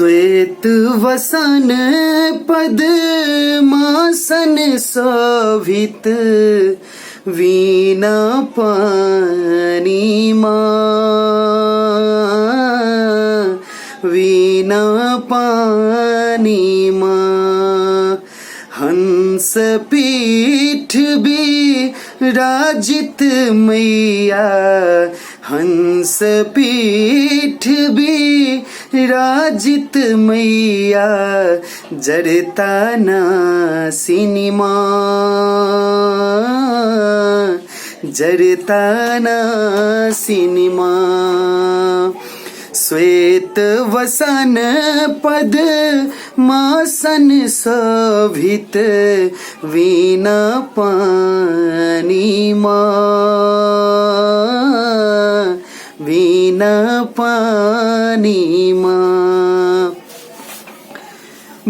श्वेत वसन पद्मासन शोभित वीणा पानी माँ, वीणा पानी माँ। हंस पीठ विराजित मैया, हंस पीठ विराजित मैया, जरता नासिनी माँ, जरता नासिनी माँ। श्वेत वसन पद मासन शोभित वीणा पानी माँ, वीणा पानी माँ।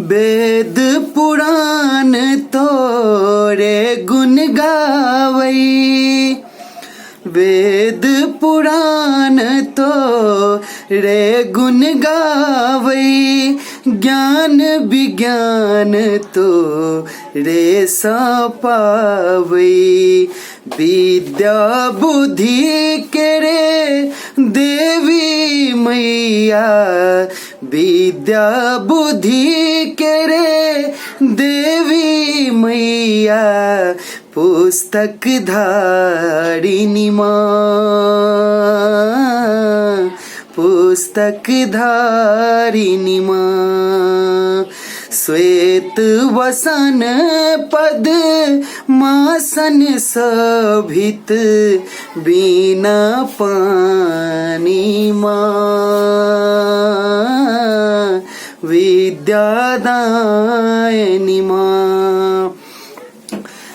वेद पुराण तोरे गुण गावई, वेद पुराण तोरे गुण गावई, ज्ञान विज्ञान तोरे सपावई। विद्या बुद्धि के रे देवी मैया, विद्या बुद्धि के रे देवी मैया, पुस्तक धारिणी माँ, पुस्तक धारिणी माँ। श्वेत वसन पद मासन शोभित बिना पानी माँ, विद्यादायिनी माँ।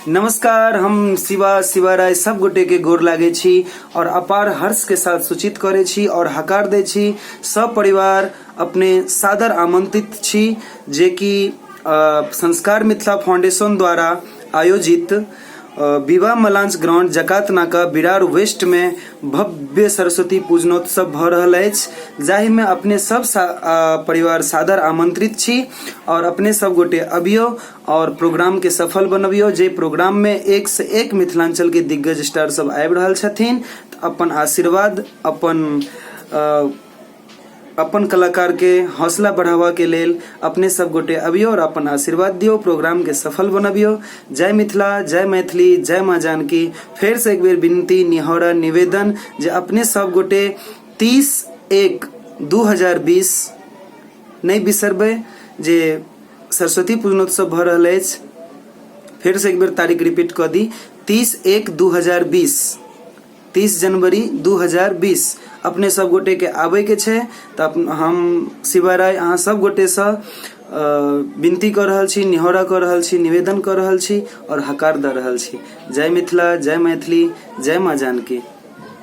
नमस्कार, हम शिवा शिवा राय सब गोटे के गोर लागे छी और अपार हर्ष के साथ सूचित करे छी और हकार दे छी। सब परिवार अपने सादर आमंत्रित छी जे कि संस्कार मिथिला फाउंडेशन द्वारा आयोजित विवाह मलांच ग्राउंड जकात नाका बिरार वेस्ट में भव्य सरस्वती पूजनोत्सव भऽ रहल अछि, जाहि में अपने सब परिवार सादर आमंत्रित छी और अपने सब गोटे अबियो और प्रोग्राम के सफल बनबियो। जे प्रोग्राम में एक से एक मिथिलांचल के दिग्गज स्टार सब आबि रहल छथिन, तऽ अपन आशीर्वाद अपन कलाकार के हौसला बढ़ावा के लेल अपने सब गोटे अबियो और अपन आशीर्वाद दियो, प्रोग्राम के सफल बनबियो। जय मिथिला, जय मैथिली, जय माँ जानकी। फेर से एक बेर विनती, निहोरा, निवेदन जे अपने सब गोटे 30/1/2020 नहि बिसरबै जे सरस्वती पूजनोत्सव भऽ रहल अछि। फेर से एक बेर तारीख रिपीट कऽ दी, 30/1/2020, 30 जनवरी 2020 अपने सब गोटे के आबे के छै। तऽ हम शिवा राय अहाँ सब गोटे सँ विनती कऽ रहल छी, निहोरा कऽ रहल छी, निवेदन कऽ रहल छी और हकार दऽ रहल छी। जय मिथिला, जय मैथिली, जय माँ जानकी।